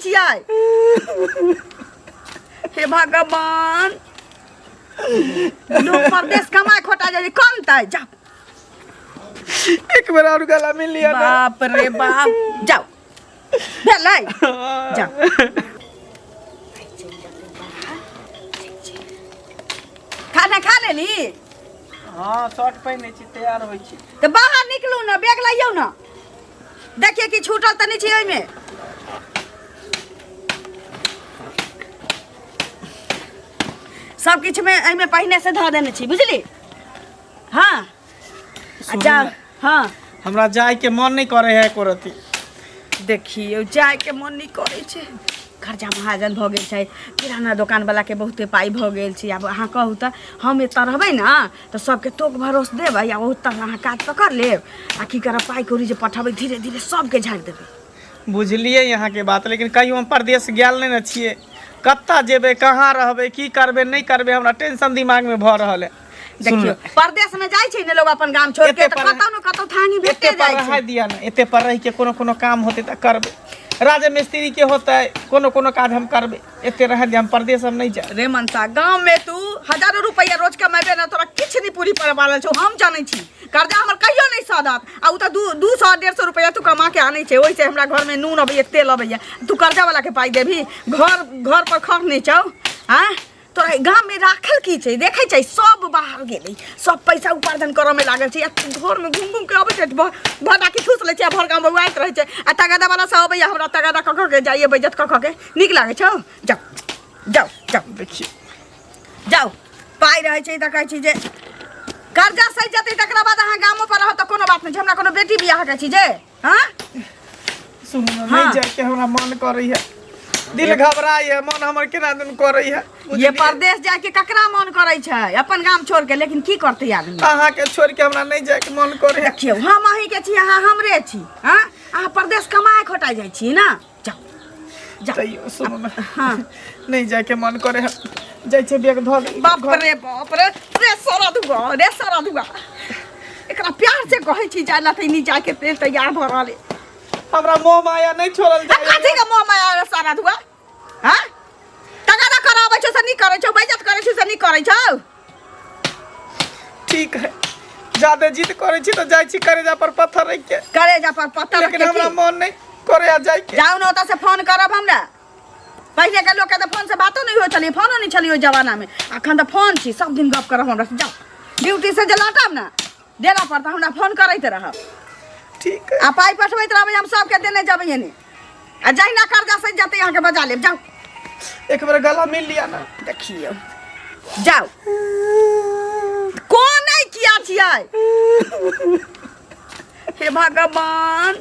छियै हे भगवान लोग परदेश कमाए खोटा जाइ कनतै जाओ एक बेर और गला मिल लिया ना बाप रे बाप जाओ भेलै जाओ खाना खा लेली हाँ शर्ट पहिने छी तैयार होइ छी तऽ बाहर निकलू ने बैग लइयौ ने देखिए कि छूटल तऽ नहि छै ओहिमे सब किछुमे एहिमे पहिने से धऽ देने छी बुझली हाँ आ जा हाँ हमरा जायके मन नहि करे है एको रत्ती देखियौ जायके मन नहि करै छै कर्जा महाजन भऽ गेल छै किराना दोकानवलाके बहुते पाइ भऽ गेल छै आब अहाँ कहू तऽ हम एतऽ रहबै ने तऽ सबके तोक भरोस देबै आ ओतऽ अहाँ काज पकड़ लेब आ की करब पाइ कौड़ी जे पठेबै धीरे धीरे सबके झाड़ि देबै बुझलियै अहाँके बात लेकिन कहियो हम परदेश गेल नहि ने छियै कतऽ जेबै कहाँ रहबै की करबै नहि करबै हमरा टेंशन दिमागमे भऽ रहल है देखियौ परदेश में जाइ छै ने लोग अपन गाम छोड़ के एते तऽ पर- कतौ ने कतौ थानी भेटे एते पर जाइ छै रहै दिया ने एते पर रहि के कोनो कोनो काम होतै तऽ करबै राजा मिस्त्री के होतै कोनो कोनो काज हम करबै एते रहै दिया हम परदेश हम नहि जायब रे मनसा गाँव में तू हजारों रुपया रोज कमेबे ना तोरा किछु नहीं पूरी परवाल छौ हम जानै छी कर्जा हमर कहियो नहीं सधत आ उ तऽ दू 200 150 रुपया तू कमा के आनै छै ओहिसे हमरा घर में नून अबैया तेल अबैया तू कर्जा वाला के पाई देबही घर घर पर खर नहीं छौ आँ तोरा गाम में राखल की छै देखै छै सब बाहर गेलै सब पैसा उपार्जन करऽ में लागल छै आ घर में घूम घूम के अबै छै भदा के ठूस लै छै आ भर गाँव बौआइत रहै छै आ तगादा वाला सब अबैया हमरा तगादा कऽ कऽ के जाइए बेइज्जत कऽ कऽ के नीक लागै छौ जाउ जाउ जाउ देखिए जाउ पाइ रहै छै तऽ कहै छी जे कर्जा सहि जेतै तकरा बाद अहाँ गामो पर रहब तऽ कोनो बात नहि छै हमरा कोनो बेटी बियाह के छी जे हाँ सुनू ने, हाँ। नहीं जाके हमरा मन करे है दिल घबराई है मन हमर केना दिन करे है ये परदेश जाके ककरा मन करै छै अपन गाम छोड़ के लेकिन की करतै आदमी अहाँ के छोड़ के हमरा नहीं जाके मन करे है देखियौ हम अहीं के छी अहाँ हमरे छी हाँ अहाँ परदेश कमाए खोटाइ जाइ छी ने जाउ जाउ तैयो सुनू ने हाँ। नहीं जाके मन करे है जाइ छै बैग धऽ दे बाप रे बाप रे रे सारा दुआ रे सारा दुआ एकरा प्यार से कहै छी जाय ला तैनी जाके तेल तैयार भऽ रहल है हमरा मोह माया नहीं छोड़ल जाय कथी के मोह माया रे सारा दुआ हाँ तगादा कराबै छौ से नहीं करै छौ बेइज्जत करै छौ से नहीं करै छौ ठीक है ज्यादा जिद करे छी तो जाइ छी करेजा पर पत्थर रख के करेजा पर पत्थर रख लेकिन के हमरा की? मन नहीं करे आ जाय के जाउ ने ओतऽ से फोन करब हमरा पहिले के लोकके तऽ फोन से बातो नहि होइ छलै फोनो नहि छलै ओहि जमानामे अखन तऽ फोन छी सब दिन गप करब हमरा से जाउ ड्यूटी से जे लौटब ने डेरा पर तऽ हमरा फोन करैत रहब ठीक है आ पाइ पठबैत रहबै हम सबके देने जेबै एने आ जहिना कर्जा सधि जेतै अहाँके बजा लेब जाउ एक बेर गला मिल लिया ना देखियौ जाउ कोन नहि किया छियै हे भगवान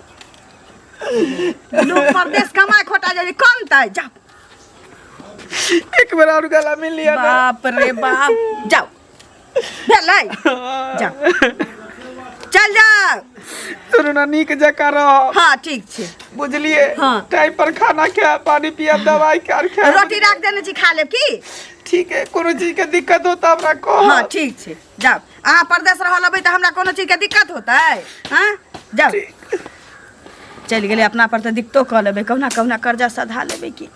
लोग परदेश कमाए खोटा जाइ कनतै जाउ एक बेर और गला मिल लिया ना बाप रे बाप जाउ भेलै जाउ चल जाउ सुनू ना नीक जकाँ रह हाँ ठीक छै बुझलिए हाँ। टाइम पर खाना खाए पानी पिया दवाई खाए खाए रोटी राख देने छी खा लेब की ठीक है कोनो चीज के दिक्कत हो तो हमरा कह हाँ ठीक छै जाउ अहाँ परदेश रहल अबै तऽ हमरा कोनो चीजके दिक्कत होतै हाँ जाउ चलि गेलै अपना पर तऽ दिक्कतो कऽ लेबै कहुना कहुना कर्जा सधा लेबै की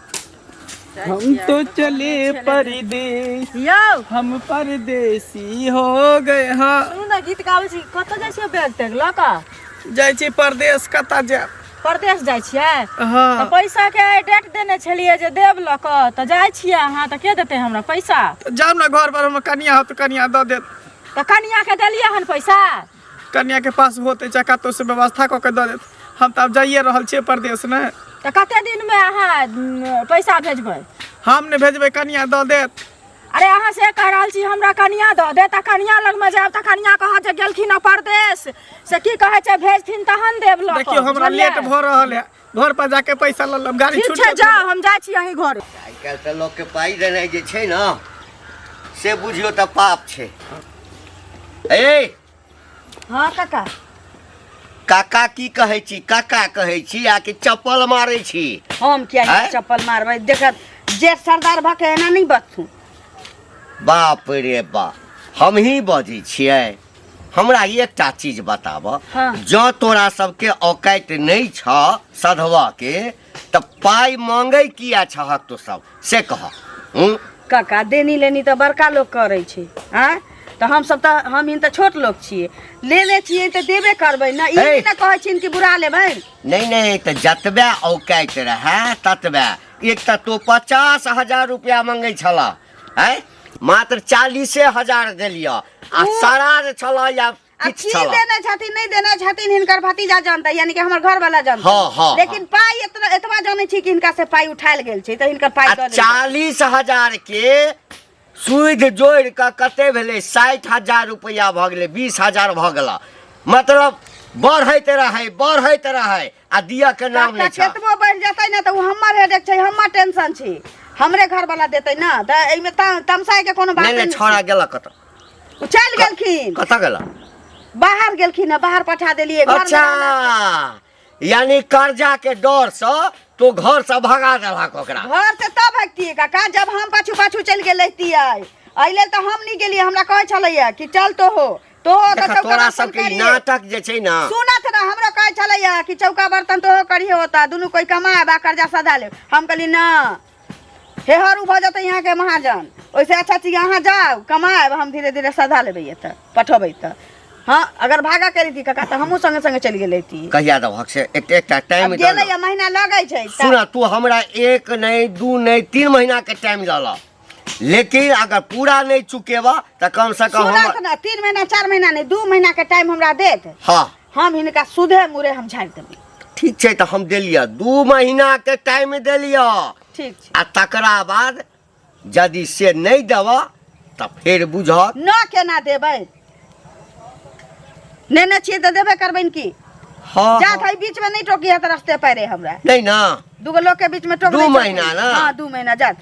हम तो चले परदेश यौ हम परदेसी हो गए हाँ सुनू ने गीत गाबै छी कतऽ जाइ छियै बैग तैग लऽ कऽ जाइ छी परदेश कतऽ जायब परदेश जाइ छियै हाँ तऽ पैसा के आइ डेट देने छलियै जे देब लऽ कऽ तऽ जाइ छियै अहाँ तऽ के देतै हमरा पैसा तऽ जाउ ने घर पर हमर कनिया होत कनिया दऽ देत तऽ कनिया के देलियै हन पैसा कनिया के पास होते चाहे कतौ से व्यवस्था कऽ के दऽ देत हम तऽ आब जाइए रहल छियै परदेश ने तऽ कते दिनमे अहाँ पैसा भेजबै हम नहि भेजबै कनिया दऽ देत अरे अहाँ से कहि रहल छी हमरा कनिया दऽ देत आ कनिया लगमे जायब तऽ कनिया कहत जे गेलखिन हँ परदेश से की कहै छै भेजथिन तहन देब लऽ कऽ, देखियौ हमरा बुझलियै? लेट भऽ रहल है घर पर जाके पैसा लऽ लेब गाड़ी ठीक छूट छै जायत। जाउ हम जाइ छी अहीं घर आइ काल्हि तऽ लोकके पाइ देनाइ जे छै ने से बुझियौ तऽ पाप छै ए हाँ काका काका की कहै छी काका कहै छी आ कि चप्पल मारै छी हम किया आँय? चप्पल मारबै देखत जे सरदार भऽ के एना नहि बजथुन बाप रे बाप हमही बजै छियै हमरा एकटा चीज बताब हाँ। जँ तोरा सबके औकाति नहि छह सधबऽ के तऽ पाइ मांगै किया छहक तो सब से कह हूँ। काका, देनी लेनी तऽ बड़का लोक करै छै। आँय, तऽ हमसब तऽ हम तऽ छोट लोक छियै, लेने छियै तऽ देबे करबै ने। ई हे। नहि ने कहै छियनि कि बुरा लेबै। नहि नहि, तऽ जतबे औकाइत रहए ततबे। एक तऽ तू 50,000 रुपया मंगै छलह, आँय, मात्र 40,000 देलियह आ सरार छलह या आ किछु की छलह। देने छथिन नहि देने छथिन हिनकर भतीजा जानतै, यानी कि हमर घर वाला जानतै। हाँ, हाँ, लेकिन पाइ एतना एतबा जानै छी कि हिनका से पाइ उठायल गेल छै, तऽ हिनकर पाइ आ दऽ देल। 40,000 के सूद जोड़ि कऽ कते भेलै? 60,000 रुपैआ भऽ गेलै, 20,000 भऽ गेल। मतलब बढ़ैत रहै, बढ़ैत रहै आ दिअ के नाम काका, नहि छ। केतबो बढ़ि जेतै ने तऽ ओ हमर हेडेक छै, हमर टेंशन छै। हमरे घर वाला देतै ने, तऽ एहिमे तमसाय के कोनो बात नहि नहि नहि। छौड़ा गेलक कतऽ? ओ चलि गेलखिन। कतऽ गेल? बाहर गेलखिन हँ, बाहर पठा देलियै घर में। अच्छा, यानी कर्जा के डर से तो घर से भगा देलक ओकरा? घर से तब भगतियै काका जब हम पाछू पाछू चलि गेल रहितियै। एहि लेल तऽ हम नहि गेलियै। हमरा कहै छलैया कि चल तो हो तो हो देख, चौका तोरा बर्तन सबके ई करिहे। नाटक जे छै ने। सुनत ना, हमरो कहै छलैया कि चौका बर्तन तो हो करिहे, होता दुनू कोई कमाएब आ कर्जा सधा लेब। हम कहली ना, हे हरू भऽ जेतै यहाँके महाजन, ओहिसँ अच्छा चीज अहाँ जाउ कमाएब, हम धीरे धीरे सधा लेबै। एतऽ पठेबै तऽ हाँ, अगर भागा के रहिती काका तऽ हमहूँ संगे संगे चलि गेल रहिती। कहिया देबहक से एक एकटा टाइम आब दऽ गेलै ने। या महीना लगै छै सुन, तू हमरा एक नहि, दू नहि, 3 महीना के टाइम लऽ लऽ, लेकिन अगर पूरा नहि चुकेबह तऽ कम से कम सुनत हमर ने, 3 महीना 4 महीना नहि, 2 महीना के टाइम हमरा देत। हाँ। हम हिनका सुधे मुरे हम झाड़ि देबै। ठीक छै, तऽ हम देलिअ 2 महीना के टाइम देलिअ। ठीक छै। आ तकरा बाद यदि से नहि देबह तऽ फेर बुझत। न केना देबै? नेने छियै तऽ देबे करबै ने की? हाँ। जात है, बीच में नहीं टोकी है तऽ रस्ते पैरे हमरा। नहि ना। दूगो लोग के बीच में टोक दू नहीं महीना सकै। ना? हाँ, 2 महीना जात।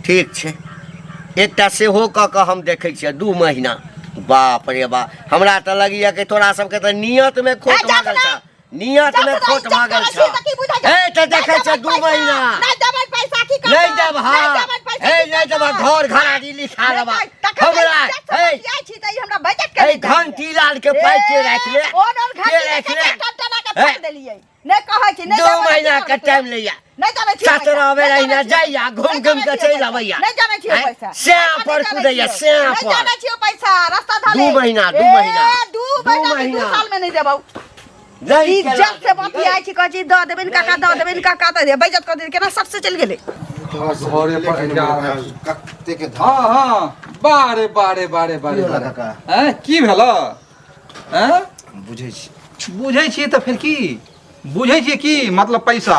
ठीक छै, एकटा सेहो कऽ कऽ हम देखै छियै 2 महीना। बाप रे बाप, हमरा तऽ लगैया कि तोरा सबके तऽ नियत में खोट ए, जात भऽ गेल ना। छ, नियत में जात ना, खोट इज्जत भऽ गेल करै छ। छी तऽ की बुझै छै? ए, तऽ देखै नहि छ देबै 2 पैसा, महीना। नहि देबै पैसा की करबै? नहि देब। हाँ। नहि देबै पैसा ए की नहि देब, करबै? घर घरारी लिखा नहि लेबा तऽ तखन हमरा। इज्जत से ए बतियाइ छी तऽ ई हमरा बजट के ए नहि चाही। घंटी लाल के पाइ के राखि ले, ओन ओन के घंटी राखि के ले। टन के ए, फाड़ देलियै। नहि कहै छी, नहि 2 देबै, महीना की के करबै? टाइम लैया। नहि जानै छियै 17 पैसा, बेर नहि अहिना जानै छियै जाइया, पैसा, घुमि नहि घुमि जानै कऽ छियै चलि पैसा, अबैया। नहि जानै छियै आँय? पैसा। श्याम नहि पर जानै कुदैया, छियै। श्याम नहि पर। जानै छियै पैसा, रास्ता धऽ 2 ले। महीना, 2 ए, महीना, 2 2 महीना कि 2 महीना। साल में नहि देबौ। नहि केला इज्जत से बतियाइ छी, कहै छी दऽ देबनि काका, दऽ देबनि काका, तऽ बेइज्जत कऽ देलकै, केना सबसे चलि गेलै। घरे पर जा रहल छी। कतेक के हाँ हाँ, बारे बारे बारे बारे। की भेला बारे। काका? हैं, की भेल हैं? बुझै छी। बुझै छियै तऽ फेर की बुझै छियै? की मतलब पैसा?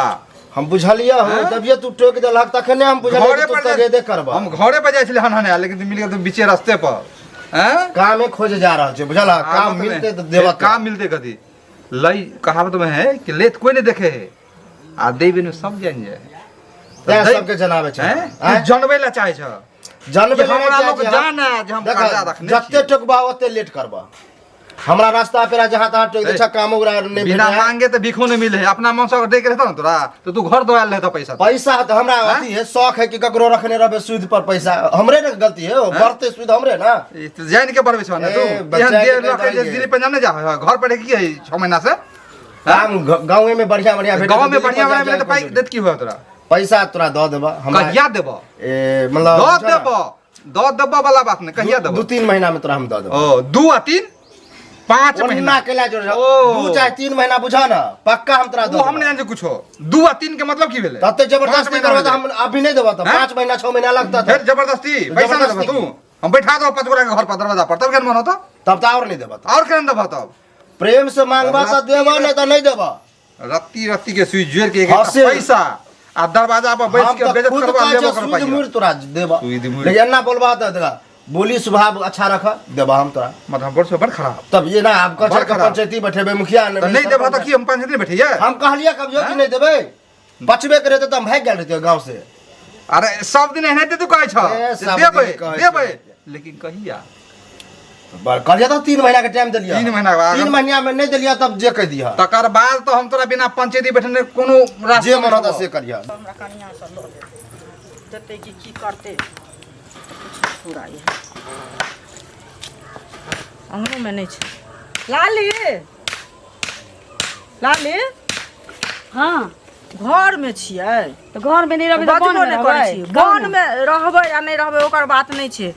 हम बुझलियै हो। हैं? तभिए तू टोकि देलहक तखने हम बुझलियै घरे कि तू पर जाय- तगेदे करबह। हम घरे पर जाइ छलियै हन हन, लेकिन तू मिल गेल तू बीचे रास्ते पर हैं। कामे खोजे जा रहल छै, बुझल? काम आदत मिलते में- तऽ देबह। काम मिलते कथी लई? कहावत में है कि लेत कोई नहीं देखे है आ देबे में सब जान जाए। तें सबके जनाबै छै। हैं? तू आँय? जनबै ला चाहे छ जानबे कि नहि हमरा चाहै लोग छै, हम- जाने जे हम देख, कर्जा रखने जते छियै। टोकबा ओते लेट करबा। हमरा रास्ता पेरा जहाँ तहाँ टोक दै छ, काम ओकरा नहि बिना भेटै है। मांगे तऽ भिखो नहीं मिले है। अपना मन से अगर दे के रहता ना तोरा तो तू घर दो आयल रहता पैसा। पैसा तऽ हमरा हाँ? अथी है, शौक है कि ककरो रखने रहबे सूद पर पैसा। हमरे ने गलती है, बढ़ते सूद हमरे ना। ई तऽ जानि के बढ़बै छौ ने तू। ए, बच्चा एहन के 1.5 लाख कहि जे देलियै। दिल्ली पंजाब नहि जा है, घर पर की है 6 महीना से? काम गाँवे में बढ़िया बढ़िया भेटै। गाँव में दिल्ली बढ़िया पंजाब बढ़िया मिले तऽ जाय पाइ के देत की हुआ तोरा? पैसा तोरा दऽ देबह हमरा। कहिया देबह? ए, मतलब दऽ बुझऽ ना, देबह, दऽ देबह वाला बात नहि, कहिया दू देबह? 3 महीना में तोरा हम दऽ देबह। ओ 2 आ 3 5 ओन्ना महीना केला जोड़ ओ। 2 चाहे 3 महीना, बुझा ना, पक्का हम तोरा दऽ ओ हम देबह। नहि जानै कुछो। 2 आ 3 के मतलब की भेलै? तते 5 जबरदस्ती महीना करबह तऽ भेलै। हम अभी नहि देबह तऽ हैं? 5 महीना 6 महीना लगतह फेर तऽ जबरदस्ती पैसा नहि देबह जबरदस्ती। तू? हम बैठा देबह 5 गोरा के घर पर, दरवाजा पर, तब केहन मन होतौ? तब तऽ आओर नहि देबह तऽ। आओर केहन देबह तब? प्रेम से मांगबह तऽ देबह, नहि तऽ नहि देबह। रत्ती रत्ती के सुई जोड़ के एक हाँ, एकटा पैसा आ दरवाजा पर बैस हम के तऽ बेइज्जत खुद करबा कहै लेबो छियौ, कर सूद पाइया। मूर तोरा देबह। सूद मूर। लेकिन एना बोलबह तऽ देखा, बोली स्वभाव अच्छा रख, देबह हम तोरा। मतलब हम बड़ बड़ खराब। तब ये ना आब बड़ कह खराब। पंचायती बैठेबै मुखिया तऽ नहि देबह तऽ की हम पंचायती नहि बैठैयै? हम कहलियै कभियो कि नहि देबै? बचबे करे तऽ हम भागि गेल रहितियै गाँव से। अरे सब दिन एनाहिते तू कहै छ ए, जे सब दिन देबै कहै देबै छियै। लेकिन कहिया? बड़ कहलियै तऽ 3 महीना के टाइम देलियै। 3 महीना के बाद। 3 महीना में नहि देलियै तब जे कहि दिहऽ। तकर बाद तऽ हम तोरा बिना पंचायती बैठने कोनो रास्ता जे मन नहि होतऽ छौ। से करिहऽ। हमरा कनिया से लऽ लेतै, देतै कि की करतै? पूरा ये अंगनोमे नहि छै। लाली, लाली। हाँ। घरमे छियै तऽ घरमे नहि रहबै तऽ बजबो वनमे नहि करै रहबै छी। वनमे रहबै आ नहि रहबै ओकर बात नहि छै।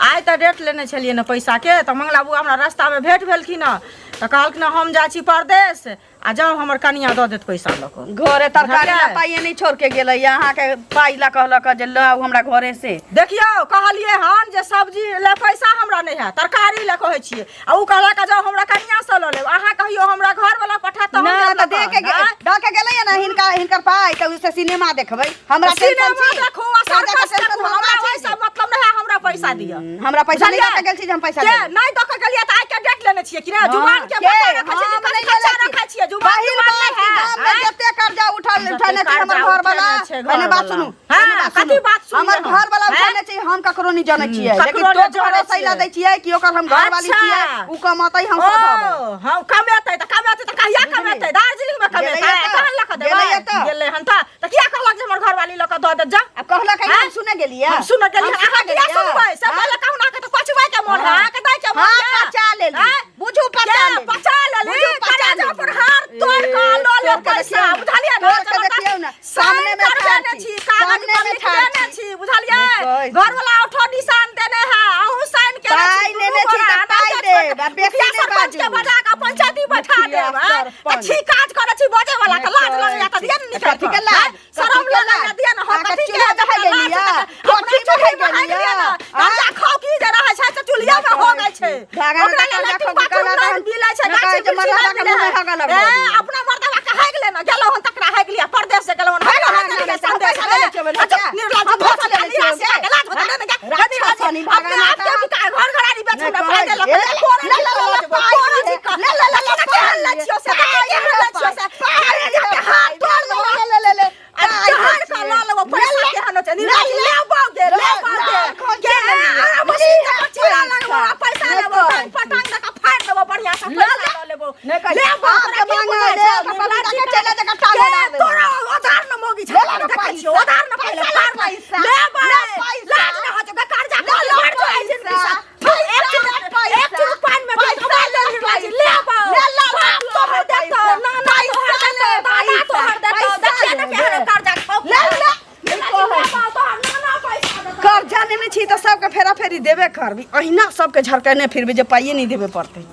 आइ तऽ डेट लेने छलियै ने पैसाके, तऽ मंगला बुआ हमरा रास्तामे भेट भेलखिन हँ, तऽ कहलखिन हँ, हम जाइ छी परदेश आ जाउ हमर कनिया दऽ देत पैसा लऽ कऽ। घरे तरकारी ला बुझलियै? पाइए नहि छोड़ के गेलै अहाँके, पाइ ला कहलक जे लऽ आउ हमरा घरे से। देखियौ कहलियै हन जे सब्जी लए पैसा हमरा नहि है, तरकारी लए कहै छियै, आ उ कहलक जाउ हमरा कनिया से लऽ लेब। अहाँ कहियो हमरा घरवाला पठायत तऽ हम ना देब तऽ लऽ दे कऽ, के नहि? दऽ के गेलैया ने हिनका हिनकर पाइ, तऽ ओहिसँ सिनेमा देखबै। हमरा टेंशन सिनेमा छी। देखू आ कर्जा के सर्कस टेंशन देखू, हमरा हमरा छी। ओहिसँ मतलब नहि है, हमरा पैसा दिअ। हमरा पैसा नहि बुझलियै? दऽ के गेल छी जे हम पैसा के देबै। नहि दऽ के गेलियै तऽ आइ के डेट लेने छियै कि नहि? जुबान के के? बचा रखै छियै कि हम कथी नहि कच्चा लेने छी। रखै छियै? जुबान पहिल जुबान बात नहि कि है, गाममे आँय? जते कर्जा उठल जते उठेने छै हमर कर्जा घर वाला, उठेने छै पहिने बात घरवला। सुनू, हाँ, पहिने बात कथी सुनू। बात सुनियै हमर हम? घर वाला हैं? उठेने छै, हम ककरो नहि जानै छियै, लेकिन ककरो तो नहि जानै भरोसा छियै। ला दै छियै कि ओकर हम घर वाली अच्छा। छियै, उ कमतै हम सधबै। ओ, हाँ, कमेतै तऽ कमेतै तऽ कहिया कमेतै? दार्जिलिंग मे कमेतै, गेलैया तऽ? तहन लऽ कऽ देबै। गेलैया तऽ? गेलै हन तऽ किया कहलक जे हमर घरवाली लऽ कऽ दऽ देत? जा आ कहलक हैं? हम सुने गेलियै, हम सुनऽ गेलियै। हम सुनऽ अहाँ किया गेलियै? सुनबै से? हैं? पहिले कहू ना, अहाँके तऽ पचबै के मोन है, अहाँके दै के मोन हाँ, है? पचा लेली। हैं? बुझू पचा के लेली। पचा लेली? बुझू पचा करेजा लेली। पर हाथ तोड़ कऽ लऽ तोड़ लेब के पैसा, देखियौ ने। बुझलियै ने? तोड़ के देखियौ ने। सामने सामने मे करबे ठाढ़ ने छी। छी, कागज सामने पर मे लिख ठाढ़ देने छी। छी, बुझलियै? नहि कहै छी। घरवला ओठो निशान देने है, अहूँ साइन केने छी, पाइ दुनू लेने छी गोरा। तऽ नहि पाइ तऽ देब, आ बेसी मुखिया नहि सरपंच के बाजू। बजा कऽ पंचायती बैठा मुखिया देब, आँय? तऽ सरपंच। छी काज करै छी बजै वाला तऽ लाज लगैया तऽ दिअ ने निकालि कथी के कऽ, लाज? आँय? शरम कथी के लगैया लाज? दिअ ने। हम अहाँके कथी के चूल्हा जकरा दहै लाज गेलियै? छै तऽ अपना कोठी चूल्ही बहै मे हागि गेलियै? लिअ ने। कर्जा खाउ की जे रहै छै से चूल्हिया मे हो गेल छै। धागा ओकरा ने लेल कर्जा लैट्रिन खाउ की बाथरूम कहला नहि तहन मिलै छै, नहि गाछी कहै छै बिरछी मरदाबा नहि के मिलै मुँहमे है। हगऽ लगबऽ ए, दियौ। अपना मर्दबा के हागि ले ने, गेलहुँ हन तकरा हागि लिअ, परदेश से गेलहुँ हन, हागि हम हागि लिअ पैसा संदेश लेने मे। छियै, अच्छा, क्या? निर्लज्ज हम भऽ पैसा लेने चुकल, छियै, निराश के लाज होता ने गे? राक्षस अपने हनी भागा आप के बिका घर घरारी बेचू नहि ने, कहै फायदे लऽ ए, कऽ तोरे ले, ले, ले, लऽ ले, जेबौ, पाइ तोरे दिहे। छिका। ले, ले, ले, ले, देखी ने केहन पाइ लै छियौ से, देखी पाइ केहन दिहे, लै छियौ से। पाइ अरे दिहे, जाके हाथ पाइ तोड़ ले, लेबौ। ले, ले, ले, ले, आ पाइ जहर दै कऽ छियै। लऽ लेबौ, पैसा ले, केहन छै? ले, निर्लज्ज, ले, लेबौ गे, ले, लेबौ ले, गे। एखन के चलि गेलियै। आरा मशीन लिहे के चूड़ा पैसा। लगबौ आ पैसा नहि लेबौ, कहै टांग पर टांग दऽ कऽ फाड़ि देबौ, बढ़िआँ सँ ले, पैसा ले। लऽ लेबौ। नहि कहै छी। लेबौ, आब तोरा के की मांगे बुझाइ ले, छौ? ओकर निर्लज्ज पपीता के चलि जेतै, टांग के उड़ा देबै। तोरा उधार न मोगी छै, ले ले देखै छियौ, पैसा। उधार न पहिले पैसा ले, फाड़ ले। पैसा। लेबै, ले पैसा। लाज न होइ छौ, गे कर्जा ले खा ले मर जो एहि जिंदगी सँ। पैसा। एक चुरुक पैसा। एक चुरुक पानि मे डूबि पैसा कऽ मर ले जो निर्लज्ज, पैसा। लेबौ। ले ले बाप तोहर देतौ, पैसा। नाना तोहर पैसा देतौ, ले, दादा पैसा। तोहर देतौ, पैसा देखिए ने ले, केहन कर्जा खाउ। ले ले। निर्लज्ज, लेबौ, तोहर नाना पैसा देतौ। कर्जा लेने छी तऽ सबके फेरा फेरी देबे करबी, अहिना सबके झरकेने फिरबी जे पाइए नहि देबे पड़तै।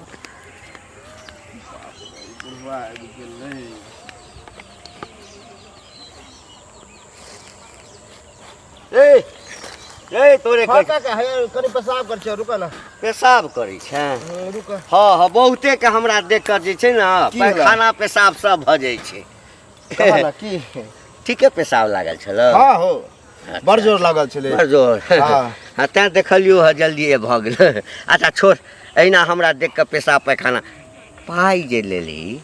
ए ए तोरे हाँ काका, हे कनि पेशाब कर छियै, रुकऽ ने। पेशाब करै छै? रुकऽ। हँ हँ, बहुते के हमरा देख कऽ जे छै ने की भेलै? पैखाना पेशाब सब भऽ जाइ छै। कहऽ ने की? ठीके पेशाब लागल छल? हाँ हो, बड़ जोर लागल छलै। बड़ जोर? हाँ। हँ, तैं देखलियौ हँ, जल्दिए भऽ गेल। अच्छा छोड़, एहिना हमरा देख कऽ पेशाब पैखाना। पाइ जे लेलही,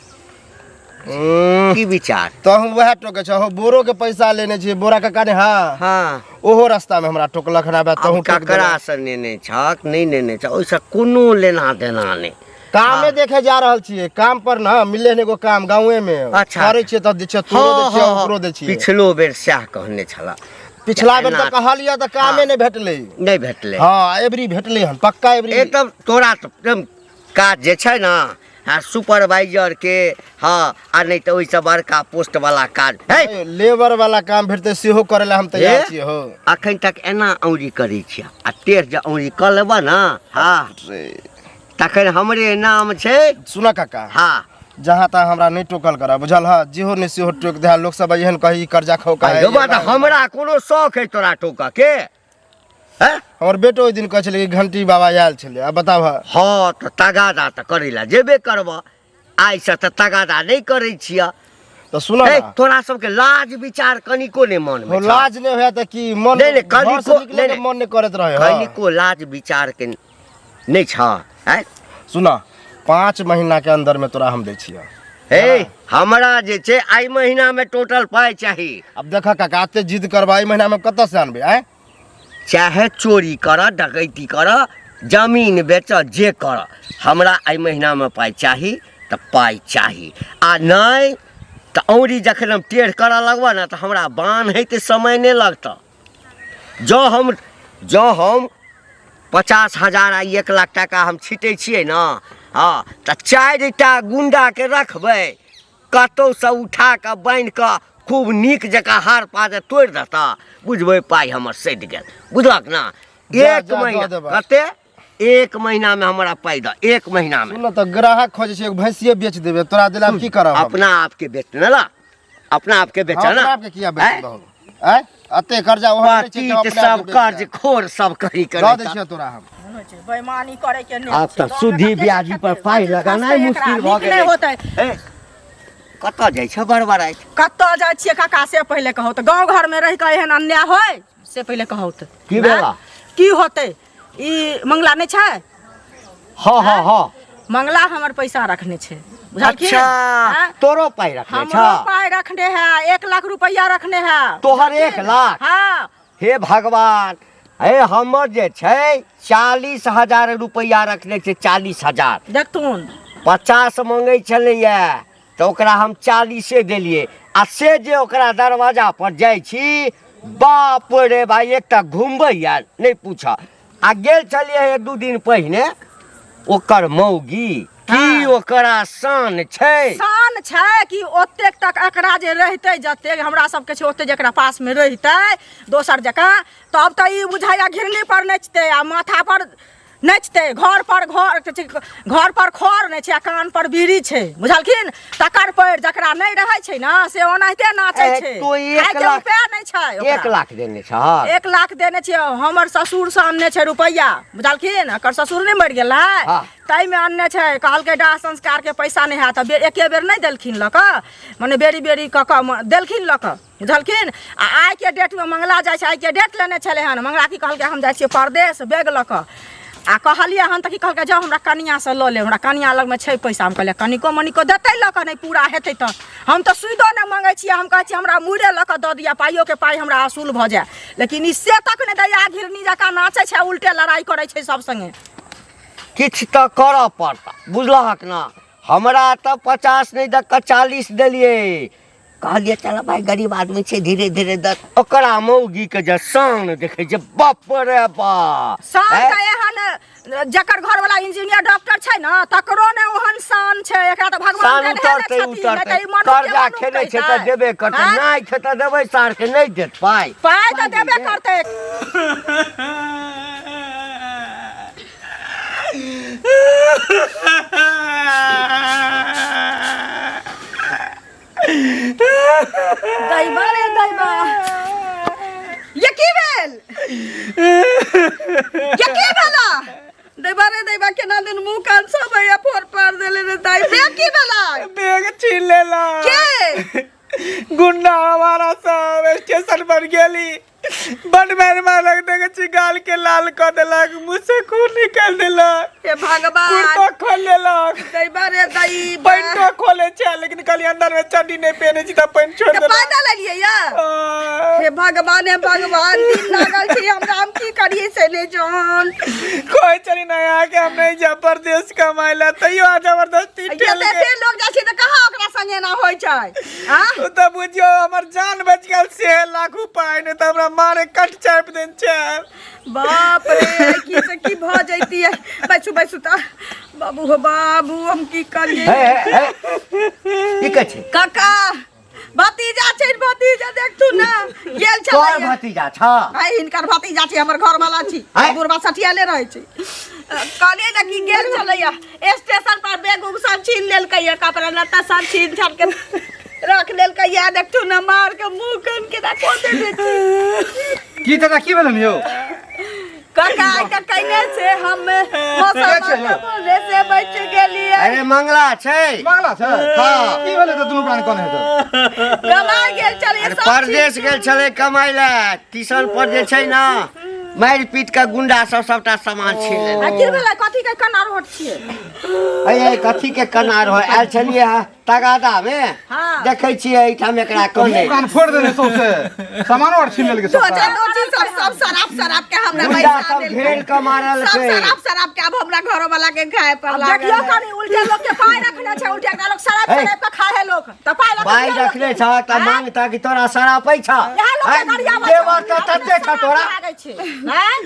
की विचार? तऽ हम वएह टोकै छौ, बोरो के पैसा लेने छियै, बोरा काका ने। हाँ हाँ, ओहो रास्ता में हमरा टोकलक हन, आबे आब तहूँ टोक देलक। ककरासँ नेने छक नहि नेने छक, ओहिसँ कोनो लेना देना नहि। कामे हाँ। देखे जा रहल छियै, काम पर न मिलले हन एगो काम गाँवे में। अच्छा। करै छियै तब दै छियै, तोरो दै छियै, ओकरो दै छियै। पिछलो बेर सएह कहने छलऽ। पिछला बेर तऽ एना- कहलियै तऽ कामे हाँ। नहि भेटलै। नहि भेटलै? हाँ, एबरी भेटलै हन पक्का एबरी। एकदम तोरा तऽ एकदम काज जे छै ने, हँ, सुपरवाइजर के, हँ, आ नहि तऽ ओहिसँ बड़का पोस्ट वाला काज है। लेबर वाला काम भेटतै सेहो करै लए हम तैयार ए? छियै हो। अखन तक एना औरी करै छियै आ टेढ़ जे औरी कऽ लेबऽ ने, हँ, तखन हमरे नाम छै। सुन काका। हँ। जहाँ तहाँ हमरा नहि टोकल करऽ, बुझल ह? जेहो नहि सेहो टोकि दे, लोक सब एहन कही कर्जा खाउ का। आइ बाबा, तऽ हमरा कोनो शौक है तोरा टोकऽ के? हैं? हमर बेटो ओहि दिन कहै छलै कि घंटी बाबा आयल छलै, आब बताबह। हँ, तऽ तगादा तऽ करै लए जेबे करबऽ, आइसँ तऽ तगादा नहि करै छियऽ। तऽ सुन। हे, तोरा सबके लाज विचार कनिको नहि मन मे हो? छौ? लाज नहि होय तऽ की मन नहि, नहि, घरसँ कनिको- निकलैके नहि, नहि। मन नहि करैत रहे। हँ। कनिको लाज विचार के नहि छ? आँय? सुन, 5 महीना के अंदर में तोरा हम दै छियह। हे, हमरा जे छै एहि महीना मे टोटल पाइ चाही। आब देख काका, एते जिद करबा, एहि महीना में कतऽ से आनबै आँय? चाहे चोरी कर, डकैती कर, जमीन बेच, जे कर, हमरा एहि महीनामे पाइ चाही तऽ पाइ चाही, आ नहि तऽ औरी जखन हम टेढ़ करऽ लगबऽ ने तऽ हमरा बान्हैके समय नहि लगतऽ। जँ हम 50,000 आ 1 लाख टाका हम छिटै छियै ने, हँ, तऽ 4टा गुंडाके रखबै, कतहुसँ उठा कऽ बान्हि कऽ खूब नीक जकाँ हार पात तोड़ि देता बुझबै पाइ हमर सधि गेल बुझलक ना जा, एक जा, दऽ महीना देबै। कते एक महीना में हमरा पाइ दऽ एक महीना में सुन न तऽ ग्राहक खोजै छै एगो भैंसिए बेच देबै तोरा दिला की करब हम? अपना आपके बेच ने ला अपना आपके बेच हम ना अपना आपके किया बेच आँय? दहु आँय एते कर्जा ओहन नहि छै कि हम पतित अपने आपके सब बेच कर्ज देब। खोर सब करी दऽ कर दै छियौ तोरा हम बेईमानी करे के नहि आब छै। तऽ गाँवमे सुधी कते ब्याजी पर खेतै? पाइ लगानाइ एकरा मुश्किल भऽ नीक गेलै नहि होतै ए, कतऽ जाइ छै बड़बड़ाइत कतऽ जाइ छियै काका से पहिले कहू तऽ गाँव घरमे रहि कऽ एहन अन्याय होय से पहिले कहू तऽ की भेला? की होतै ई मंगला नहि छै हँ हँ हँ मंगला हमर पैसा रखने छै बुझलखिन अच्छा हाँ? तोरो पाइ रखने हमरो छ पाइ रखने है 1 लाख रुपैआ रखने है तोहर 1 लाख? हाँ। हे भगवान, हे हमर जे छै 40,000 रुपैआ रखने छै, 40,000। देखथुन। 50 मंगै छलैया तऽ ओकरा हम 40 देलियै आ से जे ओकरा दरवाजा पर जाइ छी बाप रे भाई एकटा घुमबैया नहि पूछ। आ गेल छलियै एक दू दिन पहिने ओकर मौगी की ओकरा शान छै, शान छै कि ओतेक तक एकरा जे रहितै जतेक हमरा सबके छै ओतेक जेकरा पासमे रहितै दोसर जकाँ तब तऽ ई बुझाइया घिरनी पर नचतै आ माथा पर नचतै। घर पर घर घर पर खर नहि छै आ कान पर बीड़ी छै बुझलखिन। तकर पैर जकरा नहि रहै छै ने से ओनाहिते नाचै ए, छै। तो एक खाइके लाख उपाय नहि छै ओकरा। 1 लाख देने छह? 1 लाख देने छियै। हमर ससुर से अनने छै रुपैआ बुझलखिन। एकर ससुर नहि मरि गेलै ताहिमे अनने छै। कहलकै दाह संस्कारके पैसा नहि हैत। एके बेर नहि देलखिन लऽ कऽ, मने बेरी बेरी कऽ कऽ देलखिन लऽ कऽ बुझलखिन। आ आइके डेटमे मंगला जाइ छै, आइके डेट लेने छलै हन। मंगला की कहलकै, हम जाइ छियै परदेश बैग लऽ कऽ। आ कहलियै हन तऽ की कहलकै, जाउ हमरा कनिआँसँ लऽ लेब, हमरा कनिआँ लगमे छै पैसा। हम कहलियै कनिको मनिको देतै लऽ कऽ, नहि पूरा हेतै तऽ हम तऽ सुइदो नहि मङ्गै छियै। हम कहै छियै हमरा मुड़े लऽ कऽ दऽ दिअ, पाइयोके पाइ हमरा असूल भऽ जाय। लेकिन ई से तक नहि दैया, घिरनी जकाँ नाचै छै, उल्टे लड़ाइ करै छै सब सङ्गे। किछु तऽ करऽ पड़त बुझलहक ना। हमरा तऽ 50 नहि दऽ कऽ 40 देलियै। कहलियै चल भाइ गरीब आदमी छै, धीरे धीरे दऽ। ओकरा मौगीके जे शान देखै छै बाप रे बाप। शान ऐं? तऽ एहन जकर घरवाला इंजीनियर डॉक्टर छै ने तकरो ने ओहन शान छै। एकरा तऽ भगवान शान देने ने उतरतै छथिन, नहि उतरतै तऽ ई मनुख के कर्जा मनुख खेने छै तऽ कहितै। देबे करतै। आँय? नहि छै तऽ देबै सारके, नहि देत पाइ? पाइ तऽ देबे करतै। दैबा रे दैबा, ये की भेल? ये की भेला? दैबा रे दैबा, केना दिन मुंह कान सब हैया फोड़ पार देले रे दाई। बे की भेला? बैग छीन लेला। के? गुंडा हमारा सब। स्टेशन पर गेली, बड मारि मारलक। देखै छी गाल के लाल कऽ देलक, मुँह से खून निकालि देलक। हे भगवान। कुर्तो खोल लेलक। दैबा रे दैबा। पैंटो खोले छै, लेकिन कहलियै अंदर में चड्डी नहि पहिने छी तऽ पैंट छोड़ि तऽ देलक। पैदल एलियै या? आ, हे भगवान, हे भगवान, दिन लागल छै हमरा, हम की करियै से नहि जान। कहै छली ना अहाँके हम नहि जायब परदेश कमाइ लए, तैयो अहाँ जबरदस्ती ठेल के एते लोग जाइ छै तऽ कहाँ ओकरा संगे एना होइ छै आ? ओ तऽ बुझियौ हमर जान बचि गेल से लाख उपाय, नहि तऽ हमरा मारे कट चापि देने छै। बाप रे, की से की भऽ जैतियै। बैसू बैसू तऽ बाबू हो बाबू, हम की करियै? हे हे हे, की कहै छै? काका, भतीजा छै, भतीजा देखतू ना गेल तोहर छलै। भतीजा छ? आइ हिनकर भतीजा छै, हमर घर वाला छी। आँय? बुढ़बा सठियाले रहै छै। कहलियै ने कि गेल छलैया स्टेशन पर, बैग उग सब छीन लेलकै, कपड़ा लत्ता सब छीन छान के रख लेलकै। देखतू ना, मार के मुंह कान के को देने छै। की चाचा, की भेलन यौ? काका, आइ तक कैने से हम मौसम छै यौ? बोले से बच गेलियै। अरे मंगला छै। मंगला छै? हँ। की भेलै तऽ दुनू प्राणी कोन हेतै? कमाइ गेल छलियै अरे सब परदेश गेल छलै कमाइ लए, टीशन पर जे छै ने मारि पीट के गुंडा सब सबटा सामान छीन आ लेलक। की भेलै? कथी के कना रोट छियै? अरे कथी के कनार हो आयल छलियै हँ तगादा मे। हाँ। देखै छियै एहिठाम एकरा कने मुँह कान फोड़ि देने, सौंसे सामानो आर छीन लेलकै दो सबटा। दो चीज सब सब शराब शराब के हमरा गुंडा पैसा सब देलकै। घेर के मारलकै। सब शराब शराब के अब हमरा घरो वाला के खाए पर आब लागल देखियौ है। कनी उल्टे लोक के पाइ रखने छै, उल्टे एकरा लोक शराब हे। शराब के खाए है लोक तऽ पाइ लऽ कऽ पाइ दियौ रखने लोकके। छ तऽ आँय? मांगता कि तोरा शरापै छ? इएह लोक के आँय? गरियाबै छै। देवर तऽ तते छ तोरा। लागै छै आँय?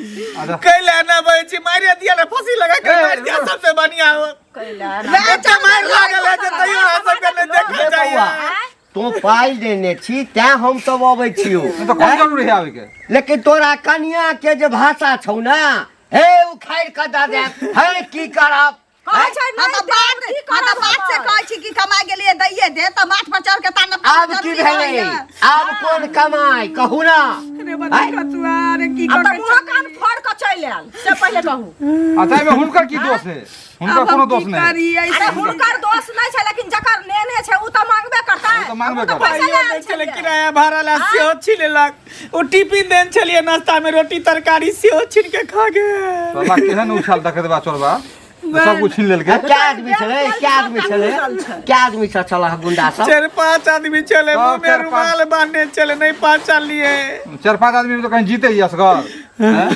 कैला ना बजै छी, मारि दिया ने, फांसी लगा के ए, मारि दिया, सबसे बढ़िया हो। कैला ना। एते मारि लागल है जे तैयो अहाँ सबके नहि देखल हे जाइए। बौआ। आँय? तू पाइ देने छी तैं हम सब अबै छियौ। तऽ कोन जरूरी है आबैके? लेकिन तोरा कनिया के जे भाषा छौ ना, हे उखाड़ि कऽ दऽ देब, हे की करब? कहै छै हम नहि तऽ बात देब, की हम तऽ करब बात से हमर? कहै छी कि कमा गेलियै दैये दे तऽ माथ पर चढ़ के ताना आब की भेलै? आब कोन कमाइ कहू ना? रे बड़ा कचुआ रे की आब तऽ करै मुँह कान फोड़ कऽ चलि आयल से पहिले कहू। अच्छा, एहिमे हुनकर की दोष है? हुनकर आब हम कोनो दोष की नहि है। करी? अरे ऐसे हुनकर दोष नहि छै, लेकिन जकर नेने छै उ तऽ मांगबे करतै। ओ तऽ मांगबे उ तऽ करतै। पैसा पाइयो लए दै आयल छलै छलियै। किराया भाड़ा ला सेहो छीन लेलक। ओ टिफिन देन छलियै नाश्ता में रोटी तरकारी सेहो छीन के खा गेल। साला केहन उछाल देखैत बा चोरबा, सब कुछ छीन लेलकै। क्या आदमी छलै? क्या आदमी छलै? क्या आदमी सब छल गुंडा सब? 4-5 आदमी छलै, सब मुँह में 4-5 रुमाल बांधने छलै, नहीं पहचानलियै। 4-5 आदमी में तो कहीं जीते ही असगर हैं?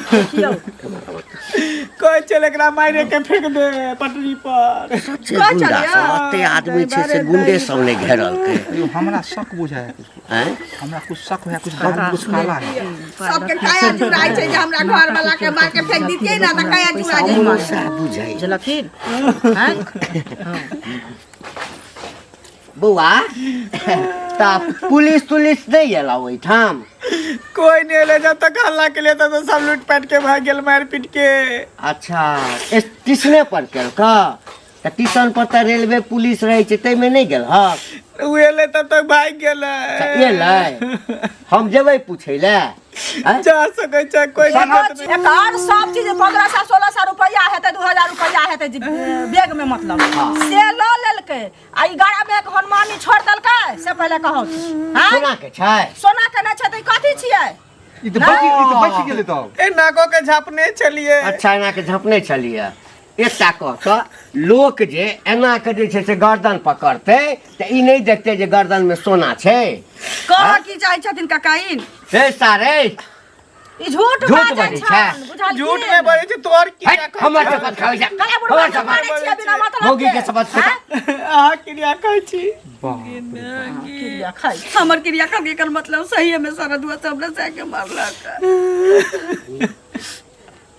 कहै छलै एकरा मारे के फेंक दे पटरी पर। सच्चे गुंडा सब ओते आदमी छै से गुंडे सब नहि घेरलकै। यो हमरा शक बुझाय है कुछ। हैं? हमरा कुछ शक है, कुछ दाल कुछ काला है। सबके काया जुड़ाइ छै जे हमरा घर वाला के मार के फेंक दितियै ना तऽ काया जुड़ा हमरो जैतै। सएह बुझाइ। बुझलखिन हैं? बौआ, तऽ पुलिस तुलिस नहि एला ओहिठाम? कोई नहीं एलै, जब तक हल्ला के लिए तब सब लूट पाट के भाग गेल मार पीट के। अच्छा, स्टेशने पर केलक? तऽ टिशन पर तऽ रेलवे पुलिस रहै छै, ताहिमे नहि गेल हक? उ एलै तब तक भागि गेलै। अच्छा, एलै? हम जेबै पूछै लए? आँय? जा सकै छै, कोई दिक्कत नहि। एकर सब चीज 1500 1600 रुपैआ हेतै, 2000 रुपैआ हेतै जे बैग में, मतलब से लऽ लेलकै आ ई गाड़ा में एक हनुमानी छोड़ देलकै से पहिले कहू। हैं? सोना के छै? सोना के नहि छै तऽ ई कथी छियै? ई तऽ बचि गेलै तब। ए नाको के झापने छलियै। अच्छा, एना के झपने छलियै। एकटा कह तऽ लोक जे एना के जे छै से गर्दन पकड़तै तऽ ई नहि देखतै जे गर्दन में सोना छै? कहऽ की चाहै छथिन ककाइन? हे सारे, ई झूठ झूठ बाजै बाजै छन, छै। बुझलखिन? झूठ नहि बजै छै तोहर की? हट, हमर शपथ खाबै छै। कला बुढ़वा हमर के शपथ। मारै छियै बिना मतलब मौगी के शपथ हैं? अहाँ क्रिया कहै छी। क्रिया खाइ। हमर क्रिया खा के एकर मतलब सही में सरदुआ से हमरा सह के मारलक।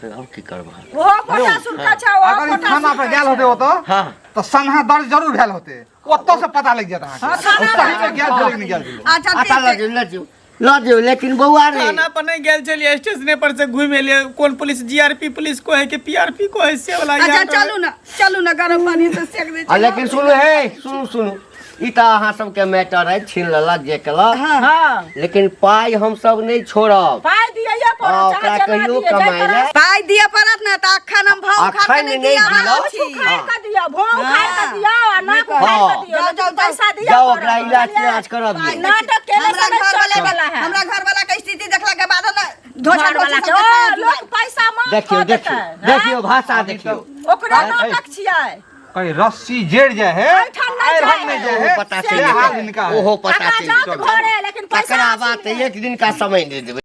आब की करबह? ओहो पोटा सुनका छै, ओहो अगर ई पोटा थाना पर सुनका गेल छै। होते ओतऽ हाँ। तऽ सन्हा दर्ज जरूर भेल होते, ओतऽ से पता लागि जात अहाँके। हाँ, थाना सही में गेल छलै कि नहि गेल छलै। अच्छा अच्छा, ठीक लऽ छै। जो, लऽ जो, लऽ जो। लेकिन बौआ रे, थाना पर नहीं गेल छलियै, स्टेशने पर से घुमि एलियै। कोन पुलिस, जीआरपी पुलिस को है कि पीआरपी को है से वाला। अच्छा याद चलू ना, चलू ना, गरम पानी से सेक दै आ छी। लेकिन सुनू हे, सुनू सुनू, ई तऽ अहाँ सबके मैटर है, छीन लेलक जे केलक, हाँ। लेकिन पाइ हमसब नहि छोड़ब। पाइ दिअ पड़त। हाँ, चाहे ओकरा जेना कहियो दिअ, जाहि कमाइ तरह लए। पाइ दिअ पड़त ने तऽ अखन हम भाव उखाड़ के अखन नहि नहि दिअ दिअ। रहल छी। उखाड़ि कऽ दिअ, भों उखाड़ि कऽ दिअ आ नाक उखाड़ि हाँ। कऽ दिअ, जाउ, लेकिन जाउ, पैसा दिअ जाउ, पड़त, ओकरा इलाज बुझलियै? तिलाज करबियौ। नाटक केने हमरा से नहि घर चले वाला है। हमरा घर वाला के स्थिति देखला के बाद ने धोछा घर वाला धोछी के, सब ओ, के लोक पैसा माफ देखियौ कऽ देखियौ देतै, देखियौ, भाषा देखियौ। ओकरे नाटक छियै। कहीं रस्सी जेड़ जाए है, एहिठाम नहि आइरन जाए नहि है। जाए ओहो है, पता से चलि हाल जेतै। हिनका है। ओहो पता टका चलि जात जेतै। घरे, लेकिन पैसा तकरा बाद असील एक दिन का समय दे देबै।